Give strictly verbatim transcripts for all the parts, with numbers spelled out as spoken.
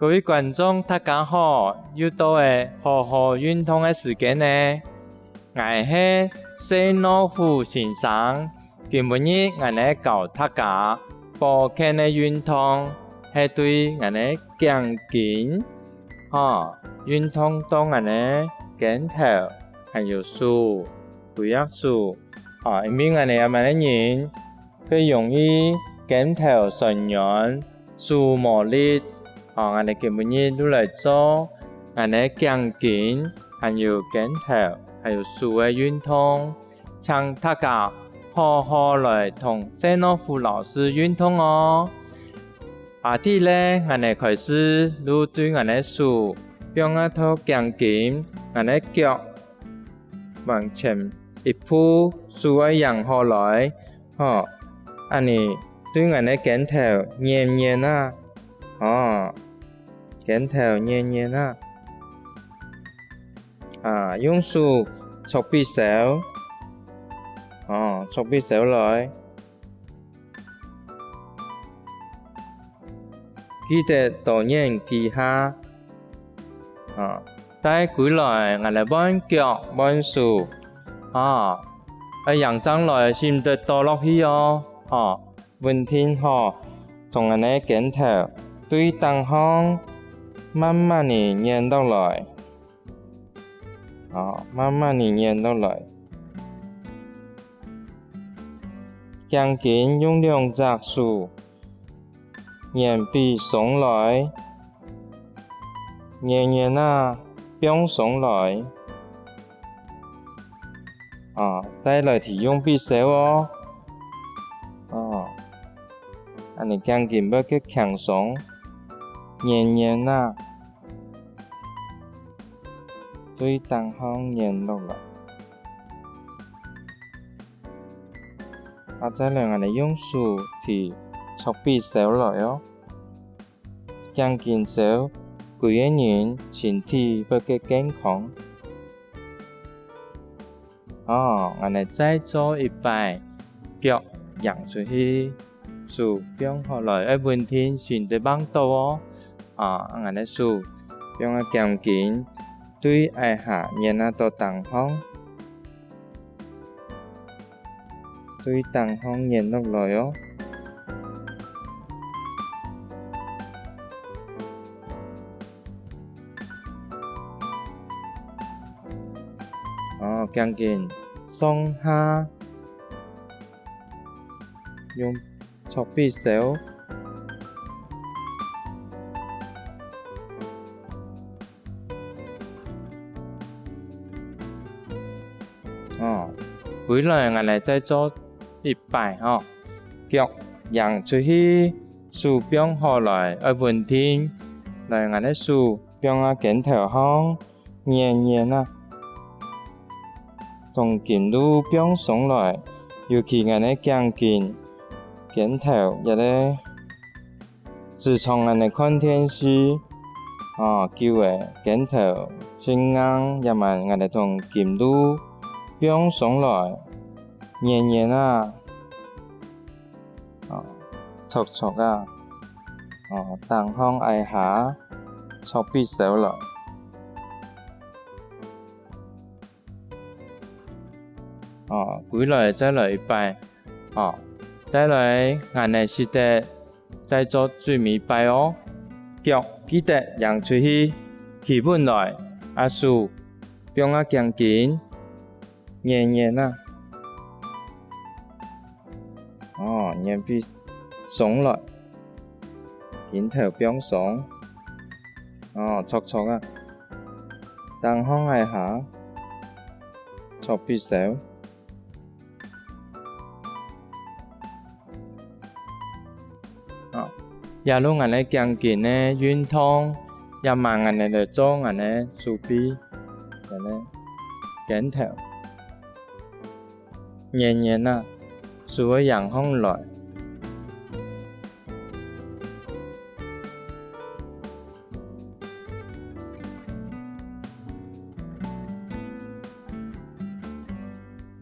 各位觀眾，大家好，又到了好好運動个時間呢。𠊎係細老虎先生，今晡日𠊎呢教大家保健个運動，係對𠊎呢頸根，吼，運動到𠊎呢肩頭，還有手，歸隻手，吼，因為𠊎呢這滿个人， 會容易肩頭痠軟、手無力。吼，𠊎等今晡日就來做𠊎等頸根，還有肩頭，還有手个運動。請大家好好來同細老虎老師運動哦。啊，第一咧，𠊎等開始就對𠊎等手放啊到頸根，𠊎等腳 往前一步，手愛䟘好來，吼，恁呢對𠊎等个肩頭捏捏啊，吼，肩頭捏捏啊。啊，用手搓鼻梢，吼，搓鼻梢來。 記得多捏幾下。啊，再歸來，𠊎等換腳換手。啊，愛䟘正來，先毋得倒落去哦。吼，穩定好，同𠊎等个肩頭對頂項慢慢仔捏落來。 啊，慢慢仔捏落來。頸根用兩隻手，捏放鬆來，捏捏啊，放鬆來。啊，再來提用鼻梢哦。啊，恁呢頸根會較輕鬆，捏捏啊， 對頂項捏落來。啊，再來𠊎等用手去搓鼻梢來哦。頸根梢，歸個人身體會較健康。哦，𠊎等再做一擺，腳䟘出去，手放好來，愛穩定先得放倒哦。啊，𠊎等手放啊頸根，對下下捏啊到頂項，對頂項捏落來哦。 哦，頸根上下用搓鼻梢。哦，歸來𠊎等再做一擺吼，腳䟘出去，手放好來，愛穩定。來，𠊎等手放啊肩頭項， 捏捏啊，同筋路放鬆來，尤其𠊎等个頸根、肩頭這兜。時常𠊎等看電視，哦，久了，肩頭盡硬，這滿𠊎等同筋路放鬆來，捏捏啊。 哦，搓搓啊，哦，頂項挨下，搓鼻梢來。哦，歸來再來一擺，哦，再來，𠊎等試著再做最尾擺哦。腳記得䟘出去，企穩來，啊手放啊頸根， 捏捏啊。哦，捏放鬆來，肩頭放鬆。哦，搓搓啊。頂項挨下，搓鼻梢。 啊，這就𠊎等頸根个運動，這滿𠊎等來做𠊎等手臂，𠊎等肩頭。捏捏啊，手愛䟘項來。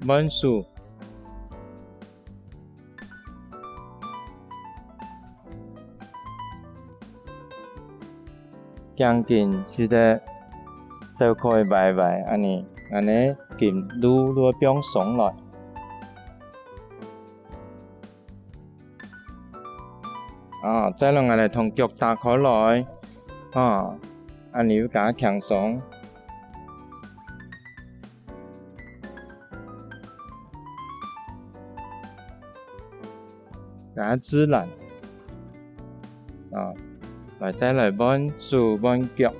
換手。頸根試著手可以歪歪，恁呢，恁呢筋路就會放鬆來。啊，再來𠊎來同腳打開來，啊，恁呢會較輕鬆。 較自然。啊，來，再來換手換腳，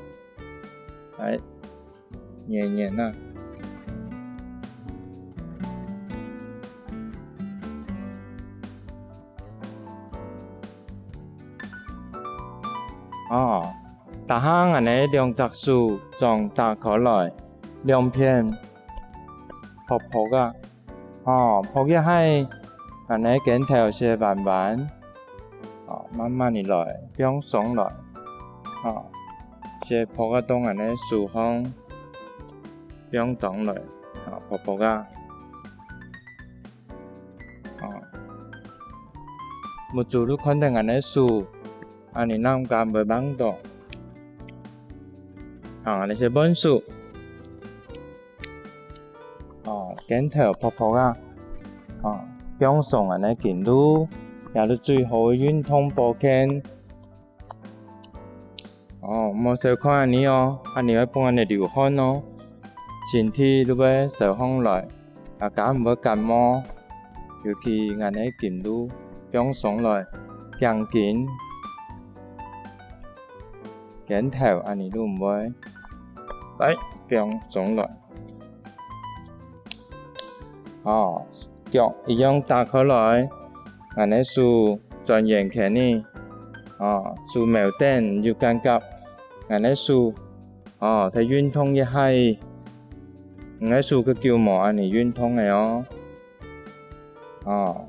來，圓圓啊。 哦，這下𠊎等兩隻手掌打開來，兩片噗噗啊。哦，噗一下，𠊎等肩頭先彎彎，哦，慢慢仔來，放鬆來。哦，先噗啊到𠊎等手項，放鬆來，哦，噗噗啊。 哦，目珠就看等𠊎等手，恁呢正毋會挷著。好，𠊎等先換手。哦，肩頭噗噗啊。哦，放鬆𠊎等个筋路，也係最好个運動保健。 哦，莫小看恁呢哦，恁呢會分𠊎等流汗哦，身體就會燒䟘來，啊，較毋會感冒，尤其𠊎等个筋路放鬆來，頸根、肩頭恁呢就毋會，來，放鬆來。 哦，腳一樣打開來，𠊎等手轉圓圈呢。哦，手摎等有感覺，𠊎等手，哦，在運動一下，𠊎等手个久無恁呢運動了哦。哦，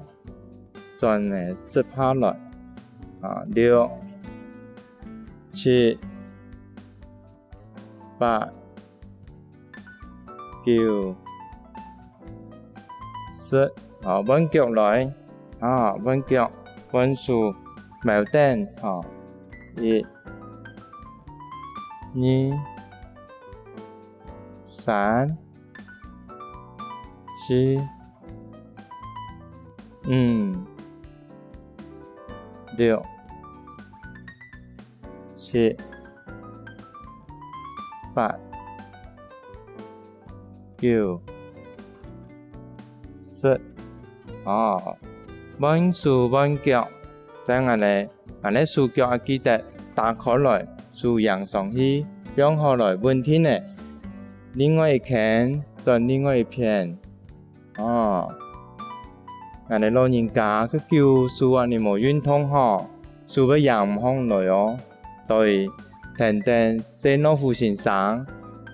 轉个十下來，啊，六、七、 八、九、十，好，換腳來，啊，換腳，換手，摎等，啊，一、二、三、四、五、六、 七、八、九、十。哦，換手換腳，再𠊎等，𠊎等手腳愛記得打開來，手䟘上去，放好來穩定仔。另外一圈，轉另外一片。 哦，𠊎等老人家个久手恁呢無運動吼，手會䟘毋䟘來哦。所以，跈等細老虎先生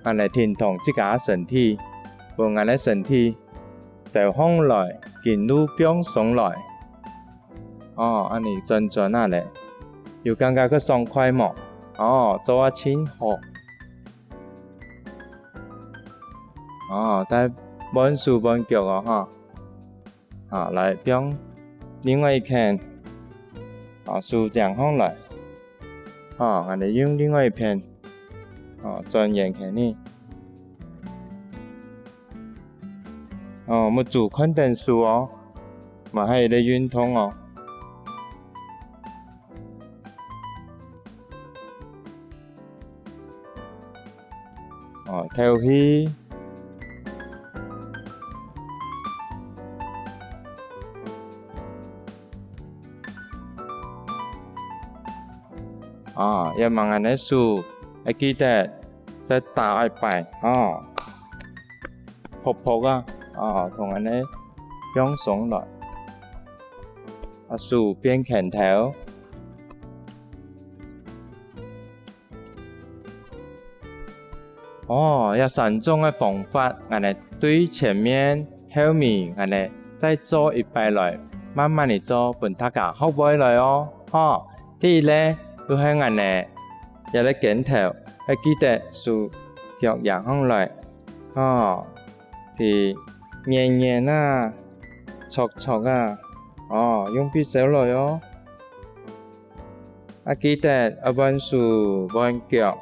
，𠊎等停動自家身體，分𠊎等身體燒䟘來，筋路放鬆來。哦，恁呢轉轉啊咧，有感覺較爽快無？哦，做啊真好。 哦，再換手換腳哦，吼。好，來，放另外一片。好，手䟘䟘來。好，𠊎等用另外一片。好，轉圓圈呢。哦，目珠看等手哦，嘛還有咧運動哦。 哦，敨氣。哦，也慢慢仔手，愛記得再打一擺，哦。噗噗啊，哦，同恁仔放鬆來。啊，手變拳頭。 哦，這三種个方法，𠊎等對前面、後面，𠊎等再做一擺來，慢慢仔做，分大家學會來哦。吼，第一咧，就係𠊎等這个肩頭，愛記得手腳䟘䟘來。吼，佢圓圓啊，長長啊，哦，用筆梢來哦。啊，記得愛換手換腳，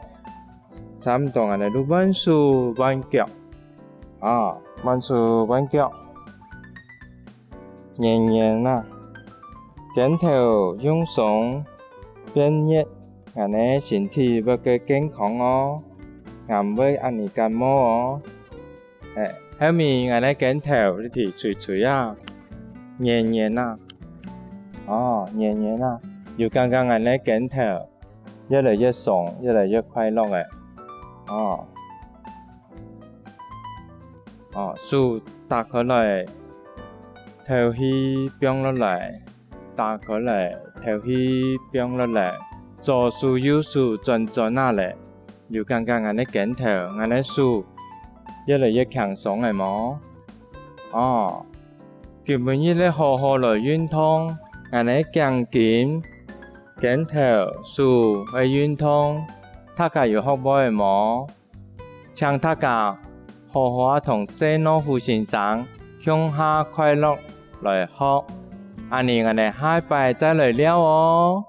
差毋多恁呢就換手換腳。啊，換手換腳。年年啊，肩頭用鬆變熱，𠊎个身體會較健康哦，也毋會恁呢感冒哦。 欸，後尾𠊎个肩頭一直垂垂啊，黏黏啊。哦，黏黏啊，有感覺𠊎个肩頭越來越鬆，越來越快樂了。哦。哦，手打開來，敨氣放落來，打開來，敨氣放落來，左手右手轉轉啊咧。 有感覺𠊎个肩頭、𠊎个手越來越輕鬆了無？哦，今晡日愛好好來運動，𠊎个頸筋、肩頭、手愛運動，大家有學會無？請大家好好啊同細老虎先生共下快樂來學，恁呢𠊎等下一擺再來尞哦。